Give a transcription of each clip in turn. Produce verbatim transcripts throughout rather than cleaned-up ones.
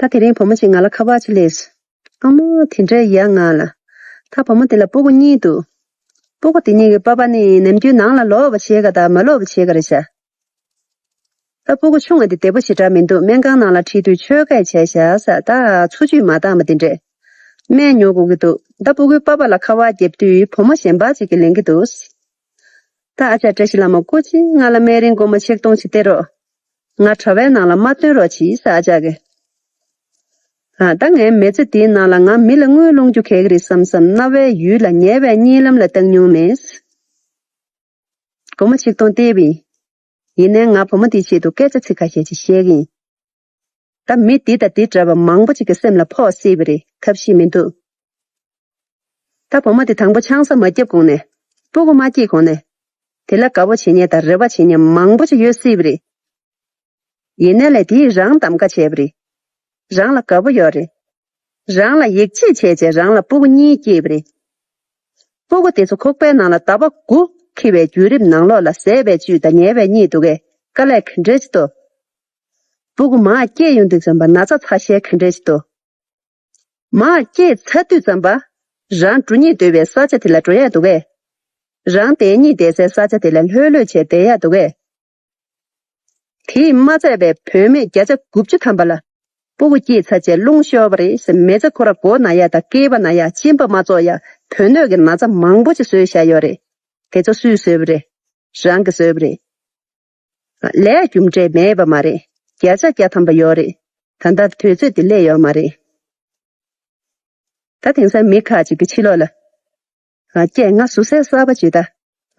ད་དེ་རིང་བུ་མོ་ཅིག་ང་ལ་ཁ་པར་ཅིག་སླེབས་སོང་། ཨ་མ་དེ་འདྲའི་ཡ་ང་ལ། ད་བུ་མོ་དེ་ལ་སྤུ་གུ་གཉིས་འདུག་སྤུ་གུ་དེ་གཉིས་ཀྱི་པ་ཕ་ནི་ནམ་རྒྱུན་ནང་ལ་ལོག་པ་བྱེད་ག་ད་མ་ལོག་པ་བྱེད་ག་རེད་ཤག་ད་སྤུ་གུ་ཆུང་བ་དེ་བདེ་པོ་ཞེ་དྲག་མི་འདུག་སྨན་ཁང་ནང་ལ་ཁྲིད་དུས་ཆོས་སྐད་བྱས་ཤག་ས་ད་འཚོ་བཅུད་མ་བཏང་བ་དེ་འདྲས། སྨན་ཉོ་དགོས་ཀྱི་འདུག་ད་སྤུ་གུའི་པ་ཕ་ལ་ཁ་པར་རྒྱབ་དུས་བུ་མོ་གཞན་པ་ཅིག་གིས་ལེན་གྱི་འདུག་ད་ཨ་ཅག་བཀྲ་ཤིས་ལྷ་མོ་སྐུ་མཁྱེན། ང་ལ་སྨན་རིན་སྒོར་མོ་ཆིག་སྟོང་ཅིག་སྟེར་རོགས། ང་དྲ་བའི་ནང་ལ་མ་བཏོན་རོགས་གྱིས་ས་ཨ་ཅག་གིས། ཨ་ད་ངའི་མི་ཚེ་འདིའི་ནང་ལ་ང་མི་ལ་དངུལ་སློང་རྒྱུ་གལ་གྱི་རེད་བསམ་བསམ་རྣ་བའི་ཡུལ་ལ་ཉེ་བའི་གཉིད་ལམ་ལ་བཏང་མྱོང་མེད། སྒོར་མོ་ཆིག་སྟོང་སྟེར་བ་ཡིན། ཡིན་ནའི་ང་བུ་མོ་འདིའི་ཆེད་དུ་སྐད་ཆ་ཚིག་ཁ་ཤས་ཅིག་བཤད་ཀྱི་ཡིན། ད་མི་འདི་དང་འདི་འདྲ་བ་མང་པོ་ཅིག་གི་སེམས་ལ་ཕོག་སྲིད་པ་རེད། ཐབས་ཤེས་མི་འདུག་ད་བུ་མོ་དེ་དང་པོ་ཆང་ས་མ་བརྒྱབ་གོང་ནས། སྤུ་གུ་མ་སྐྱེས་གོང་ནས། དེ་ལ་དགའ་པོ་བྱེད་མཁན་དང་རེ་བ་བྱེད་མཁན་མང་པོ་ཅིག་ཡོད་སྲིད་པ་རེད། ཡིན་ནའི་ལས་དེས་རང་གདམ་ག་བྱས་པ་རེད། རང་ལ་དགའ་པོ་ཡོད་རེད། རང་ལ་ཡིད་ཆེས་བྱས་བྱས་རང་ལ་སྤུ་གུ་གཉིས་སྐྱེས་པ་རེད། སྤུ་གུ་དེ་ཚོ་ཁོག་པའི་ནང་ལ་ཟླ་བ་དགུ་འཁྱིལ་བའི་བརྒྱུད་རིམ་ནང་ལོགས་ལ་ཟས་པའི་བཅུད་དང་ཉལ་བའི་གཉིད་འདུག་གས། དཀའ་ལས་ག་འདྲས་ཅིག་འདུག་སྤུ་གུ་མར་སྐྱེས་ཡོང་དུས་ཙམ་པ་ན་ཚ་ཚ་ཤས་ག་འདྲས་ཅིག་འདུག་མར་སྐྱེས་ཚར་དུས་ཙམ་པ། རང་འགྲོ་སྙིང་འདོད་པའི་ས་ཆ་དེ་ལ་འགྲོ་ཡག་འདུག་གས། རང་བསྡད་སྙིང་འདོད་སའི་ས་ཆ་དེ་ལ་ལྷོད་ལྷོད་བྱས་བསྡད་ཡག་འདུག་གས། དེས་མ་ཚད་པའི་བུད་མེད་བརྒྱ་ཆ་དགུ་བཅུ་ཐམ་པ་ལ། སྤུ་གུ་སྐྱེས་ཚར་རྗེས་རླུང་ཤོར་བ་རེད་ཟེར་མི་ཚེ་ཁོ་ར་མགོ་ན་ཡག་དང་སྐེད་པ་ན་ཡག་གཅིན་པ་མ་གཏོགས་ཡག་བུ་སྣོད་ཀྱི་ན་ཚ་མང་པོ་ཅིག་བཟོས་བཞག་ཡོད་རེད། དེ་ཚོ་སུས་བཟོས་པ་རེད། རང་གིས་བཟོས་པ་རེད། ལས་རྒྱུ་འབྲས་མེད་པ་མ་རེད། བརྒྱ་ཆ་བརྒྱ་ཐམ་པ་ཡོད་རེད། ད་ལྟ་དུས་ཚོད་འདི་སླེབས་ཡོད་མ་རེད། ད་དེང་སང་མི་ཁ་ཅིག་གིས་ཕྱི་ལོགས་ལ། ང་སྐྱེས་ང་ཟུར་ཟའི་གསར་པ་ཅིག་ད།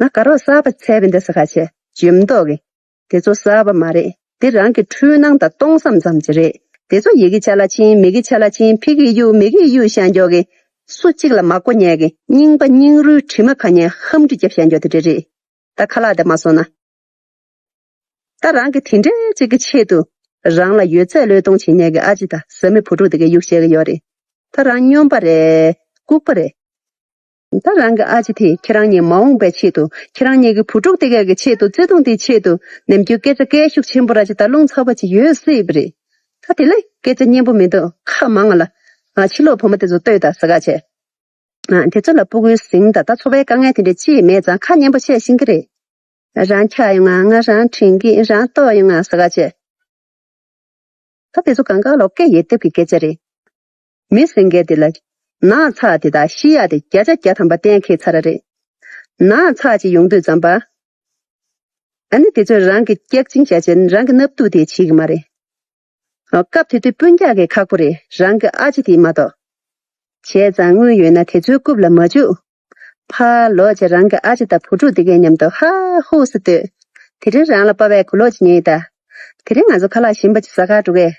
ང་དགའ་རོགས་གསར་པ་འཚོལ་བ་འདི་ཟེར་ཁ་ཆེ་འཇོན་མདོག་གིས། དེ་ཚོ་གསར་པ་མ་རེད། དེ་རང་གི་འཁྲུལ་སྣང་དང་སྟོང་བསམ་ཙམ་ཅིག་རེད། དེ་ཚོ་ཡི་གེ་ཆ་ལ་ཕྱིན་མི་གེ་ཆ་ལ་ཕྱིན་ཕི་གི་གཡུག་མི་གི་གཡུག་བཤད་འཇོག་གི། སུ་གཅིག་ལ་མ་གོ་ཉན་གི་རྙིང་པ་རྙིང་རུལ་དྲི་མ་ཁ་ཉན་ཧམ་འདྲི་རྒྱབ་བཤད་འཇོག་དེ་འདྲ་རེད། ད་ཁ་ལག་དེ་མ་སོང་ན། ད་རང་གི་དེ་འདྲའི་ཅིག་གི་ཆེད་དུ། རང་ལ་ཡོད་ཚད་བློས་གཏོང་བྱེད་མཁན་གྱི་ཨ་ཅེ་དང་བཟའ་མི་བུ་ཕྲུག་དེ་གས་གཡུག་བཤད་གི་ཡོད་རེད། ད་རང་སྨྱོན་པ་རེད། ལྐུགས་པ་རེད། ད་རང་གི་ཨ་ཅེ་དེས་ཁྱེད་རང་གཉིས་མ་འོངས་པའི་ཆེད་དུ། ཁྱེད་རང་གཉིས་ཀྱི་བུ་ཕྲུག་དེ་གས་ཀྱི་ཆེད་དུ། བརྩེ་དུང་དེའི་ཆེད་དུ། ནམ་རྒྱུན་སྐད་ཆ་སྐད་ཤུགས་ཆེན་པོ་ར་ཅིག་ད་རླུང་ཚ་པོ་ཅིག་ཡོད་སྲིད་པ་རེད། ད་དེ་ལས་སྐད་ཆ་སྙན་པོ་མི་འདུག་ཁ་མང་ང་ལ། ང་ཕྱི་ལོགས་བུ་མོ་དེ་ཚོ་ལྟོས་དང་ཟེར་ག་བྱས། ང་དེ་ཚོ་ལ་སྤུ་གུའི་གཟིངས་དང་ད་འཚོ་བའི་དཀའ་ངལ་དེ་འདྲ་ཅིག་མེད་ཙང་ཁ་སྙན་པོ་བཤད་ཤེས་ཀྱི་རེད། རང་འཁྱག་ཡོང་ང་ང་རང་དྲན་གི་རང་ལྟོགས་ཡོང་ང་ཟེར་ག་བྱས། ད་དེ་ཚོ་གང་ག་ལོ་སྐད་ཡོད་དེབ་ཀྱི་སྐད་ཆ་རེད། མི་ཟེར་མཁན་དེ་ལ། ན་ཚ་དེ་དང་ཤི་ཡག་དེ་བརྒྱ་ཆ་བརྒྱ་ཐམ་པ་གཏན་འཁེལ་ཚར་རེད། ན་ཚ་ཅིག་ཡོང་དུས་ཙམ་པ། ཨ་ནི་དེ་ཚོས་རང་གི་སྐྱག་གཅིན་བྱས་བྱས་རང་གི་སྣབས་དུག་དེ་བྱེད་ཀྱི་མ་རེད། སྐབས་དེ་དུས་སྤུན་ཀྱག་གི་ཁག་པོ་རེད། རང་གི་ཨ་ཅེ་དེ་མ་གཏོགས། བྱས་ཙང་དངུལ་ཡོད་ན་དེ་ཚོའི་རྐུབ་ལ་མ་བཅུག་ཕར་ལོག་བྱས་རང་གི་ཨ་ཅེ་དང་བུ་ཕྲུག་དེ་གའི་མཉམ་དུ་ཧ་ཧུ་ཟེར་ལྟོས། དེ་རིང་རང་ལ་པ་ཕས་གུ་ལོག་ཅིག་ཉོས་ཡིན་ད། དེ་རིང་ང་ཚོ་ཁ་ལག་ཞིམ་པ་ཅིག་ཟ་གར་འགྲོ་གས།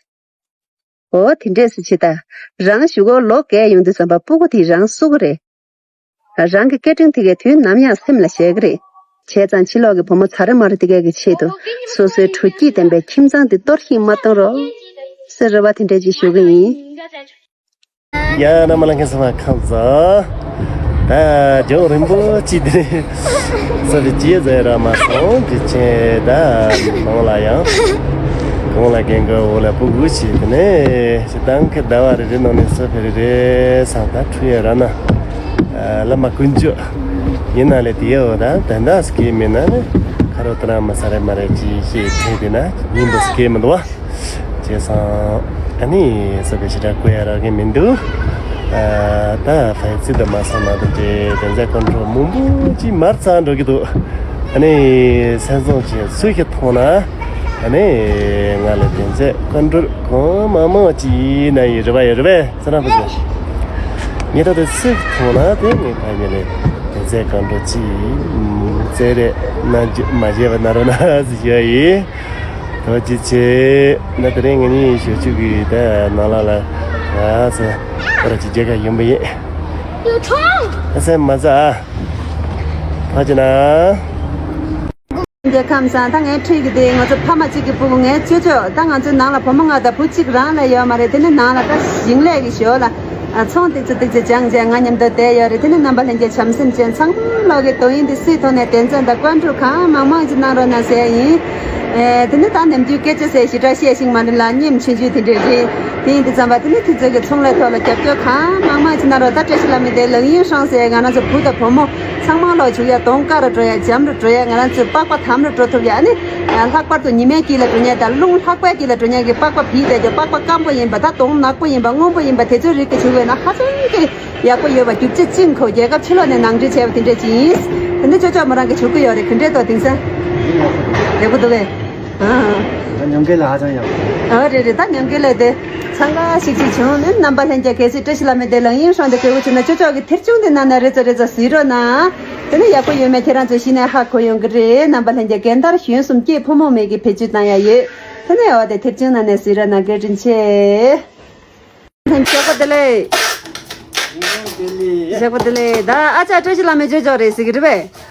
འོ་དེ་འདྲས་སུ་བྱེད་ད། རང་གཞུག་གུར་ལོག་གས་ཡོང་དུས་ཙམ་པ་སྤུ་གུ་དེས་རང་བསུ་གི་རེད། རང་གི་སྐད་འཕྲིན་དེ་གའི་དུས་ནམ་ཡང་སེམས་ལ་བཞག་གི་རེད། བྱས་ཙང་ཕྱི་ལོགས་ཀྱི་བུ་མོ་ཚ་རེ་མ་རེ་དེ་གའི་གི་ཆེད་དུ། སོ་སོའི་དྲོ་སྐྱིད་ལྡན་པའི་ཁྱིམ་ཚང་དེ་གཏོར་བཤིག་མ་གཏོང་རོགས། ཟེར་རེ་བ་དེ་འདྲས་ཅིག་ཞུ་གི་ཡིན། ཡ་རྣམ་པ་ལྷན་རྒྱས་ཚང་མ་ཁམས་བཟང་། ད་ལྗོངས་རིན་པོ་ཆེ་དེ་ནས་ས་བི་ཅི་ཟེར་ར་མ་སོང་གི་ཆེ་ད་ནང་ལ་ཡང་གང་ལ་རྒན་ག་འོ་ལ་སྤུ་གུ་ཆེ་དེ་ནས་ཞེ་སྡང་གི་ཟླ་བ་རེ་རེ་ནང་ནས་ས་ཕེ་རེ་རེ་སང་ད་ཁྲུ་ཡ་ར་ན་བླ་མ་དཀོན་མཆོག་ཡིན་ན་ལས་དེ་ཡོ་ད་དན་ད་སྐྱེས་མེད་ན་ནི་ཁ་རོ་ཏི་ར་མ་ས་རེ་མ་རེ་ཅི་ཤེས་ཁེ་དེ་ན་ཉིན་པོ་སྐྱེས་མི་འདུག་བ། བྱས་ཙང་ཨ་ནི་ས་བི་ཞེ་དྲག་གོ་ཡ་རག་གི་མི་འདུག་ཨ་ད་ཕན་ཚུན་དུ་མ་སོང་ན་དུ་དེ་དེ་ཚེ་ཀོན་ཀྲོལ་མང་པོ་ཅིག་མར་ཚང་འགྲོ་གི་འདུག་ཨ་ནི་སེམས་བཟང་ཅན་སུ་ཞིག་མཐོང་ན་ཨ་ནི་ང་ལ་དེ་ཚེ་ཀོན་ཀྲོལ་གང་མང་མང་ཅིག་ན་ཡི་རེ་བ་ཡི་རེ་བས་ས་ན་བུ་ཟེར་ཉེ་ད་དེ་སུ་ཞིག་མཐོང་ན་དེ་ངའི་ཕ་ཉེ་ལས་དེ་ཚེ་ཀོན་ཀྲོལ་ཅིག་ཙེ་རེ་ན་མ་བྱས་པ་ན་རོ་ན་ཟི་ཞུ་ཡ་ཡི། ཐུགས་རྗེ་ཆེ། ད་དེ་རིང་ངེད་གཉིས་ཞོགས་ཇ་གི་ད་ནང་ལ་ལ་ཡ་ས་ཨོ་ར་ཅི་རྒྱལ་ཁ་ཡོང་པ་ཡིན། ཨ་སེམས་མ་ཟ། ཐུགས་རྗེ་གནང་། རྒྱལ་ཁམས་བཟང་། ད་ངའི་འཁྲིས་ཀྱི་དེ་ང་ཚོ་ཕ་མ་གཅིག་གི་སྤུ་གུ་ངའི་ཅོ་ཅོ། ད་ང་ཚོའི་ནང་ལ་བུ་མོ་ལྔ་དང་བུ་གཅིག་རང་ལས་ཡོད་མ་རེད། དེ་ནི་ནང་ལ་ད་ཞིང་ལས་ཀྱི་ཞོར་ལ། ཨ་ཚོང་ཏིག་ཙི་ཏིག་ཙི་སྦྱངས་བྱས་ང་མཉམ་དུ་བསྡད་ཡོད་རེད། དེ་ནི་རྣམ་པ་ལྷན་རྒྱས་བྱམས་སེམས་ཅན་ཚང་མ་ལོག་གི་དོ་ཡིན་དེ་སུའི་ཐོག་ནས་དོན་ཚན་དང་བཀའ་འགྲུལ་གང་མང་མང་ཅིག་གནང་རོགས་གནང་ཟེར་ཡིན། ཨེ། དེ་ནི་ད་ནམ་རྒྱུན་སྐད་ཆ་ཟེར་ཞེ་དྲག་བཤད་ཤིང་མ་འདྲ་ལ་སྙེམས་ཆུང་ཆུང་དེ་འདྲ་རེད། དེ་ཡིན་དུས་ཙམ་པ་དེ་ནི་དུས་ཚོད་ཀྱི་ཚོང་ལས་ཐོག་ལ་རྒྱབ་སྐྱོར་གང་མང་མང་བྱེད་གནང་རོགས། ད་བཀྲ་ཤིས་བླ་མའི་སྡེ་ལག་གཡུ་ཧྲོང་ཟེར་ང་རང་ཚོ་བུ་དང་བུ་མོ་ཚང་མ་ལོག་བྱུག་ཡ། གདོང་དཀར་རུ་འགྲོ་ཡ། འཇམ་རུ་འགྲོ་ཡ། ང་རང་ཚོའི་པགས་པ་དམ་རུ་འགྲོ་ཐུབ་ཡ། ཨ་ནི་ལྷག་པར་དུ་ཉི་མའི་དཀྱིལ་ལ་འགྲོ་མཁན་དང་རླུང་ལྷགས་པའི་དཀྱིལ་ལ་འགྲོ་མཁན་གྱི་པགས་པ་བིས་བསྡད་རྒྱུ། པགས་པ་སྐམ་པོ་ཡིན་པ་དང་གདོང་ནག་པོ་ཡིན་པ་སྔོན་པོ་ཡིན་པ་དེ་ཚོའི་རིགས་ཀྱི་བྱུག་པ་ན་ཧ་ཅང་གི་ཡག་པོ་ཡོད་པ། རྒྱུ་ཆ་ཅིང་ཁོ་རྒྱལ་ཁབ་ཕྱི་ལོགས་ནས་ནང་འདྲེན་བྱས་པ་དེ་འདྲས་ཅིག་ཡིན། དེ་འདྲ་ཅོ་ཅོ་མོ་རང་གིས་བྱུག་གི་ཡོད་རེད། ག་འདྲས་འདུག་དེང་སང་། ཡག་པོ་འདུག་གས། ཨ། ད་ཉམས་དགའ་ལ་ཧ་ཅང་ཡག་པོ། ཨ། རེད་རེད། ད་ཉམས་དགའ་ལ་དེ་ཚང་ག་ཞིག་ཅིག་བྱུང་། ཨ་ནི་རྣམ་པ་ལྷན་རྒྱས་གལ་སྲིད་བཀྲ་ཤིས་བླ་མའི་སྡེ་ལག་གཡུ་ཧྲོང་དེ་དགོས་མཁོ་བྱུང་ན་ཅོ་ཅོ་གི་ཐེར་ཆུང་དེ་ནང་ནས་རེ་ཙོ་རེ་ཙོ་གཟིགས་རོགས་གནང་། དེ་ནས་ཡག་པོ་ཡོད་མེད་ཁྱེད་རང་ཚོ་གཞི་ནས་ཧ་གོ་ཡོང་གི་རེད། རྣམ་པ་ལྷན་རྒྱས་རྒན་དར་གཞོན་གསུམ་སྐྱེས་ཕོ་མོ་མེད་ཀྱི་བེད་སྤྱོད་བཏང་ཡ་ཡོད། དེ་ནས་འོ་དེ་ཐེར་ཆུང་ནང་ནས་གཟིགས་རོགས་གནང་། བཀའ་དྲིན་ཆེ། ཞོགས་པ་བདེ་ལེགས། ཞོགས་པ་བདེ་ལེགས། ཞོགས་པ་བདེ་ལེགས། ད་ཨ་ཅག་བཀྲ་ཤིས་བླ་མའི་ཅོ་ཅོ་རེད་ཟེར་གི་རེད་པས།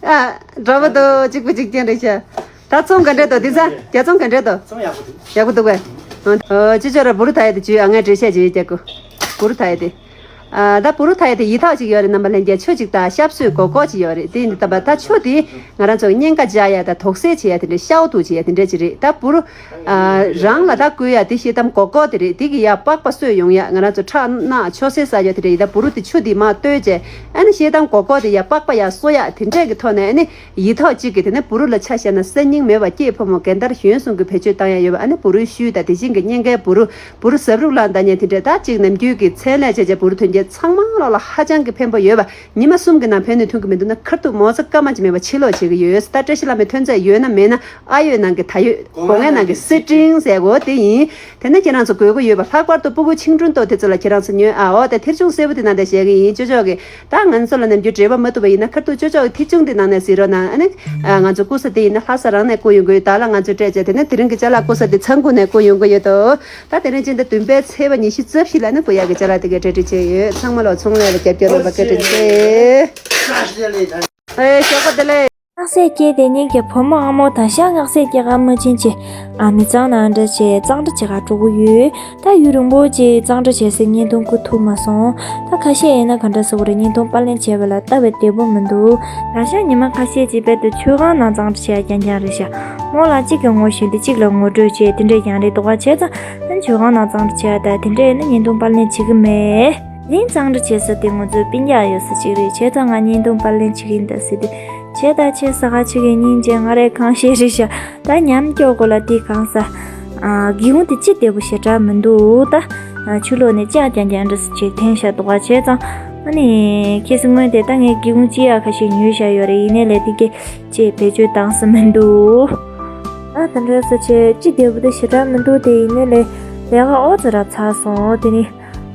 ཨ། འདྲ་པོ་འདུག་གཅིག་པ་གཅིག་རྐྱང་རེད་ཤག་ད་ཚོང་ག་འདྲས་འདུག་དེང་སང་རྒྱ་ཚོང་ག་འདྲས་འདུག་ཚོང་ཡག་པོ་འདུག་ཡག་པོ་འདུག་གས། ཨ། ཅོ་ཅོ་ར་བུ་རུ་ཐ་ཡ་དེ་བཅུས། ཨ། ངས་འགྲེལ་བཤད་བྱེད་ཡོད་ཀྱག་གོ། བུ་རུ་ཐ་ཡ་དེ། ཨ། ད་བུ་རུ་ཐ་ཡ་དེ་ཡི་ཐག་ཅིག་ཡོད་རེད། རྣམ་པ་ལྷན་རྒྱས། ཆུ་ཅིག་དང་ཤབ་སོས་སྒོར་སྒོར་ཅིག་ཡོད་རེད། དེ་ཡིན་དུས་ད་བར་ད་ཆུ་དེ་ང་རང་ཚོ་གཉན་ཁ་འཇག་ཡ་དང་དོགས་སེལ་བྱེད་ཡ་དེ་འདྲ། ཤའོ་ཏུ་བྱེད་ཡ་དེ་འདྲ་ཅིག་རེད། ད་བུ་རུ། ཨ། རང་ལ་ད་བསྐུ་ཡ་དེ་ཤེལ་དམ་སྒོར་སྒོར་དེ་རེད། དེ་གི་ཡ་པགས་པ་གསོས་ཡོང་ཡ། ང་རང་ཚོ་ཁྲག་རྣག་ཆུ་སེར་ཟ་ཡ་དེ་རེད། ཡི་ད་བུ་རུ་དེ་ཆུ་དེ་མར་བཏོལ་བྱས། ཨ་ནི་ཤེལ་དམ་སྒོར་སྒོར་དེ་ཡ་པགས་པ་ཡ་གསོ་ཡ་དེ་འདྲས་ཀྱི་ཐོག་ནས། ཨ་ནི་ཡི་ཐག་གཅིག་གི་དེ་ནས་བུ་རུ་ལ་ཆ་བཞག་ན་གསར་རྙིང་མེད་པ་སྐྱེས་ཕོ་མོ་རྒན་དར་གཞོན་གསུམ་གྱིས་བེད་སྤྱོད་བཏང་ཡ་ཡོད་པ། ཨ་ནི་བུ་རུའི་ཤུལ་དང་དེ་བཞིན་གྱི་གཉན་ཁའི་བུ་རུ། བུ་རུ་ཟབ་རུབ་ལ་འདའ་མཁན་དེ་འདྲས། ད་གཅིག་ནམ་རྒྱུན་གྱི་ཚལ་ལས་བྱས་བྱས་བུ་རུ་ཐོན་མཁན་ཚང་མ་ལོག་ལ་ཧ་ཅང་གི་ཕན་པོ་ཡོད་པ། ཉི་མ་གསུམ་གྱི་ནང་ཕན་ནུས་ཐོན་གྱི་མི་འདུག་ན་ཁ་ཐུག་མོ་ཚ་སྐར་མ་གཅིག་མེད་པ་ཕྱིར་ལོག་བྱེད་ཀྱི་ཡོད། ད་བཀྲ་ཤིས་བླ་མའི་ཐོན་རྫས་ཡོད་ན་མེད་ན། ཨ་ཡོད་ནང་གི་ད་ཡོད། སྒོ་ངའི་ནང་གི་སི་ཏྲིང་ཟེར་གོ་དེ་ཡིན། དེ་ནས་ཁྱེད་རང་ཚོ་དགོས་མཁོ་ཡོད་པ། ལྷག་པར་དུ་སྤུ་གུ་ཆུང་ཆུང་ཏོག་དེ་ཚོ་ལ་ཁྱེད་རང་ཚོ་ཉོས། ཨ། འོ་དེ་ཐེར་ཆུང་སེར་པོ་དེ་ནང་དེ་བཞག་གི་ཡིན། ཅོ་ཅོ་གི། ད་ང་ཚོ་ལ་ནམ་རྒྱུན་འབྲེལ་བ་མ་ཐུབ་པ་ཡིན་ན་ཁ་ཐུག་ཅོ་ཅོ་གི་ཐེར་ཆུང་དེ་ནང་ནས་གཟིགས་རོགས་གནང་། ཨ་ནི། ཨ། ང་ཚོ་བསྐུར་ས་དེ་ཡིན་ན་ལྷ་ས་རང་ནས་བསྐུར་ཡོང་གི་ཡོད། ད་ལ་ང་ཚོས་སྤྲད་བྱས། དེ་ནས་དེ་རིང་གི་ཅ་ལག་བསྐུར་ས་དེ་ཚང་ཁུག་ནས་བསྐུར་ཡོང་གི་ཡོད་དོ། ད་དེ་རིང་སྤྱི་ཟླ་བདུན་པའི་ཚེས་པ་ཉི་ཤུ་རྩ་བཞི་ལ་ནི་བསྐུར་ཡག་གི་ཅ་ལག་དེ་གའི་གྲ་སྒྲིག་བྱས་ཡོད། ཚང་མ་ལོ་ཚོང་ལས་ལ་རྒྱབ་སྐྱོར་རོགས་པ་བཀའ་དྲིན་ཆེ། ཨེ། ཞོགས་པ་བདེ་ལེགས། སྔགས་སྲས་སྐྱེས་དེ་ཉིད་ཀྱི་བུ་མོ་ཨ་མོ་དང་ཤ། སྔགས་སྲས་སྐྱེས་ཀ་མི་ཆེན་ཆེ། ཨ། མི་ཚང་ནང་འདྲ་བྱས་གཙང་སྦྲ་བྱེད་ག་འགྲོ་གི་ཡོད། ད་ཡུན་རིང་པོ་ཅིག་གཙང་སྦྲ་བྱེད་སའི་བརྙན་ཐུང་བསྐུར་ཐུབ་མ་སོང་། ད་ཁ་ཤས་ཡིན་ན་ག་འདྲ་ཟེར་དགོས་རེད། བརྙན་ཐུང་པར་ལེན་བྱས་པ་ལ་ལྟ་བའི་བདེ་པོ་མི་འདུག་ད་ཆ་ཉི་མ་ཁ་ཤས་ཅིག་རྦད་དེ་མཆོད་ཁང་ནང་གཙང་སྦྲ་བྱེད་ཡ་རྐྱང་རྐྱང་རེད་ཤག་མོ་ལ་གཅིག་གི་ངོ་ཤེས་ཏེ་གཅིག་ལ་ངོ་སྤྲོད་བྱས་དེ་འདྲས་ཀྱང་རེད་འདུག་ག་བྱས་ཙང་། ཨ། མཆོད་ཁང་ནང་གཙང་སྦྲ་བྱེད་ཡ་ད་དེ་འདྲས་ནི་བརྙན་ཐུང་པར་ལེན་བྱེད་གི་མེད། དེ་རིང་གཙང་སྦྲ་བྱེད་ས་དེ་ང་ཚོའི་སྤུན་ཀྱག་ཡོད་ས་ཅིག་རེད། བྱས་ཙང་ང་བརྙན་ཐུང་པར་ལེན་བྱེད་ཀྱི་ཡིན་ད་ཟེར་དུས། བྱས་ད་ཆེ་ས་ག་ཅིག་གི་སྙིང་རྗེ། ང་རས་གང་ཤེས་རེད་ཤག་ད་ཉམས་སྐྱོ་དགོས་ལ་དེ་གང་ས། ཨ། སྒེའུ་ཁུང་དེ་ཅི་བདེ་པོ་ཞེ་དྲག་མི་འདུག་ད། ཨ། ཆུ་ལོག་ནས་ཅག་རྐྱང་རྐྱང་འདྲ་སེ་ཅིག་འཐེན་བཞག་འདུག་ག་བྱས་ཙང་། ཨ་ནི་ཁྱེད་ཚོ་སྔོན་དེ་ད་ངས་སྒེའུ་ཁུང་ཅི་ཡ་ཁ་ཤས་ཉོས་བཞག་ཡོད་རེད། ཡིན་ནའི་ལས་དེ་གས་ཅིག་བེད་སྤྱོད་བཏང་ས་མི་འདུག་ཨ། དེ་འདྲ་སེ་ཅིག་ཅི་བདེ་པོ་དེ་ཞེ་དྲག་མི་འདུག་དེ་ཡིན་ནའི་ལས་ལས་ཀ་ཨོ་ཙི་ར་ཚར་སོང་། དེ་ནི།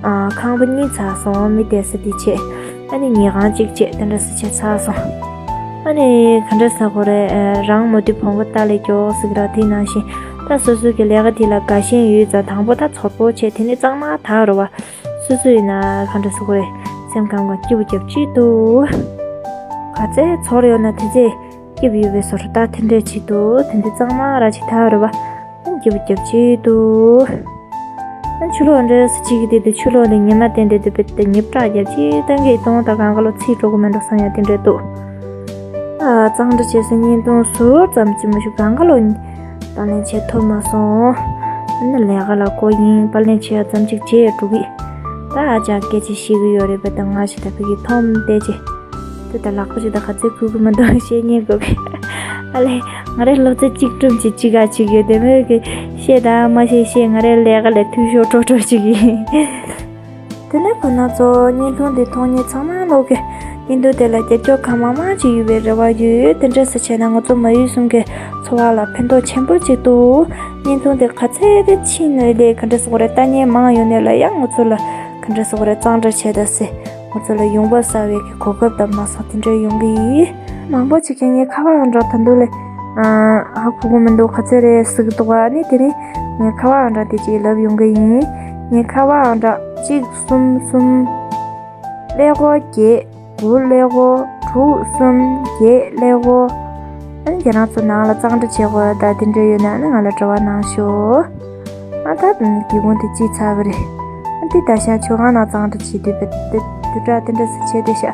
ཨ། ཁང་པ་གཉིས་ཚར་སོང་། མི་བསྡད་ས་དེ་བྱས། ཨ་ནི་ཉལ་ཁང་གཅིག་བྱས། དེ་འདྲ་སེ་བྱས་ཚར་སོང་། ཨ་ནི་ག་འདྲ་ཟེར་དགོས་རེད། ཨ། རང་མོ་དེ་བོང་བུ་ལྟ་ལས་མགྱོགས་ཟེར་གི་ར། དེ་ནང་བཞིན་ད་སོ་སོ་གི་ལས་ཀ་དེ་ལ་དགའ་ཞེན་ཡོད་ཙང་དང་པོ་ད་ཚོར་པོ་བྱས། དེ་ནས་གཙང་མ་དག་རོ་བ། སོ་སོ་ཡིན་ན་ག་འདྲ་ཟེར་དགོས་རེད། སེམས་ཁམས་གང་སྐྱིད་པོ་རྒྱབ་ཅིག་འདུག་ག་ཚད་ཚོར་ཡོད་ན་དེ་ཚད་སྐྱིད་པོ་ཡོད་པའི་བཟོ་འདྲ། ད་དེ་འདྲས་བྱེད་འདུག་དེ་འདྲས་གཙང་མ་ར་ཅིག་དག་རོ་བ། སྐྱིད་པོ་རྒྱབ་ཅིག་འདུག་ཨ། ཆུ་ལོག་འདྲ་སེ་ཅིག་གི་དེ་དུས་ཆུ་ལོག་ལས་ཉི་མ་བསྟན་ཏེ་དེ་བེད་དེ་ཉིབ་བྲག་རྒྱབ་ཅིག་ཏང་གི་གཏོང་དང་གང་ག་ལོ་ཚིག་འགྲོ་གི་མི་འགྲོ་བསམ་ཡ་དེ་འདྲ་འདུག་ཨ། གཙང་སྦྲ་བྱེད་སའི་བརྙན་ཐུང་ཟུར་ཙམ་ཅིག་མ་ཞུ་གང་ག་ལོ་དང་ལེན་བྱེད་ཐུབ་མ་སོང་། ཨ་ནི་ལས་ཀ་ལ་བསྐོ་ཡིན། པར་ལེན་བྱེད་ཡ་ཙམ་ཅིག་བྱས་འགྲོ་གི། ད་ཨ་ཅག་སྐད་ཆ་བཤད་གི་ཡོད་རེད་པ། ད་ང་ཞིག་ད་ཕ་གི་འཐོམ་བསྡད་ཅེ། དེ་ལྟར་ལག་པ་ཞིག་ད་ག་ཚོད་ཁུར་གི་མི་འདུག་བཤད་ཉན་དགོས་པས། ཨ་ལས། ང་རའི་སློབ་ཚན་གཅིག་གྲུབ་ཅིག་གཅིག་ག་གཅིག་ཡོད། དེ་མོད་ཀྱི་བཤད་དང་མ་བཤད་བཤད། ང་རའི་ལས་ཀ་ལས་འཐུས་ཤོར་འགྲོ་འགྲོ་ཅིག་ཡིན། དེ་ནས་ཁོ་ན་ཚོ་བརྙན་ཐུང་འདི་མཐོང་མཁན་ཚང་མ་ལོག་གི་བརྙན་ཐུང་དེ་ལ་རྒྱབ་སྐྱོར་གང་མང་མང་ཅིག་ཡོད་པའི་རེ་བ་ཡོད། དེ་འདྲ་སེ་བྱས་ན་ང་ཚོ་མ་ཡུལ་གསུམ་གྱི་འཚོ་བ་ལ་ཕན་ཐོགས་ཆེན་པོ་ཅིག་འདུག་བརྙན་ཐུང་དེ་ག་ཚད་དེ་ཕྱིན་ནས་ལས་ག་འདྲ་ཟེར་དགོས་རེད། ལྟ་མཁན་མང་ཡོང་ནས་ལ་ཡང་ང་ཚོ་ལ་ག་འདྲ་ཟེར་དགོས་རེད། གཙང་སྦྲ་བྱས་ད་སེ། ང་ཚོ་ལ་ཡོང་འབབ་གསར་བའི་གི་གོ་སྐབས་དང་མ་སོང་དེ་འདྲ་ཡོང་གི་ཡིན། མང་པོ་ཅིག་གིས་ངའི་ཁ་པར་འདྲ་ད་འདུག་ལས། ཨ། ཧ་གོ་གི་མི་འདུག་ག་ཚོད་རེད་ཟེར་གི་འདུག་ག་ཨ་ནི་དེ་རིང་ངའི་ཁ་པར་འདྲ་དེ་ཅིག་ལབ་ཡོང་གི་ཡིན། ངའི་ཁ་པར་འདྲ་གཅིག་གསུམ་གསུམ། ཀླད་ཀོར་བརྒྱད། དགུ་ཀླད་ཀོར། དྲུག་གསུམ་བརྒྱད་ཀླད་ཀོར། ཨ་ནི་ཁྱེད་རང་ཚོ་ནང་ལ་གཙང་སྦྲ་བྱེད་དགོས་ཡ་ད་དེ་འདྲ་ཡོད་ན་ཨ་ནི་ང་ལ་འབྲེལ་བ་གནང་ཤོག་ཨ་ད་སྒེའུ་ཁུང་དེ་བརྗེས་ཚར་བ་རེད། ཨ་འདི་ད་ཤ་མཆོད་ཁང་ནང་གཙང་སྦྲ་བྱེད་དུས་བེད་དེ་དུ་དྲག་དེ་འདྲ་སེ་བྱས་བསྡད་ཤག་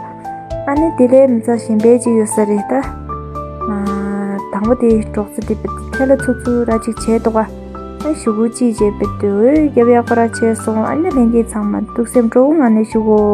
ཨ་ནི་དེ་ལས་མི་ཚང་གཞན་པའི་ཅིག་ཡོད་ས་རེད་ད། ཨ། མང་པོ་དེ་འབྲོག་རྩི་དེ་བེད་ཐལ་ལ་ཚུ་ཚུ་ར་ཅིག་བྱས་འདུག་ག་ཨ་ཞུ་གུ་ཅི་བྱས་བེད་དུ་འོས་རྒྱབ་ཡག་པོ་ར་བྱས་སོང་། ཨ་ནི་ལྷན་རྒྱས་ཚང་མ་ཐུགས་སེམས་སྤྲོ་བོ་ངང་ནས་ཞུ་གོ།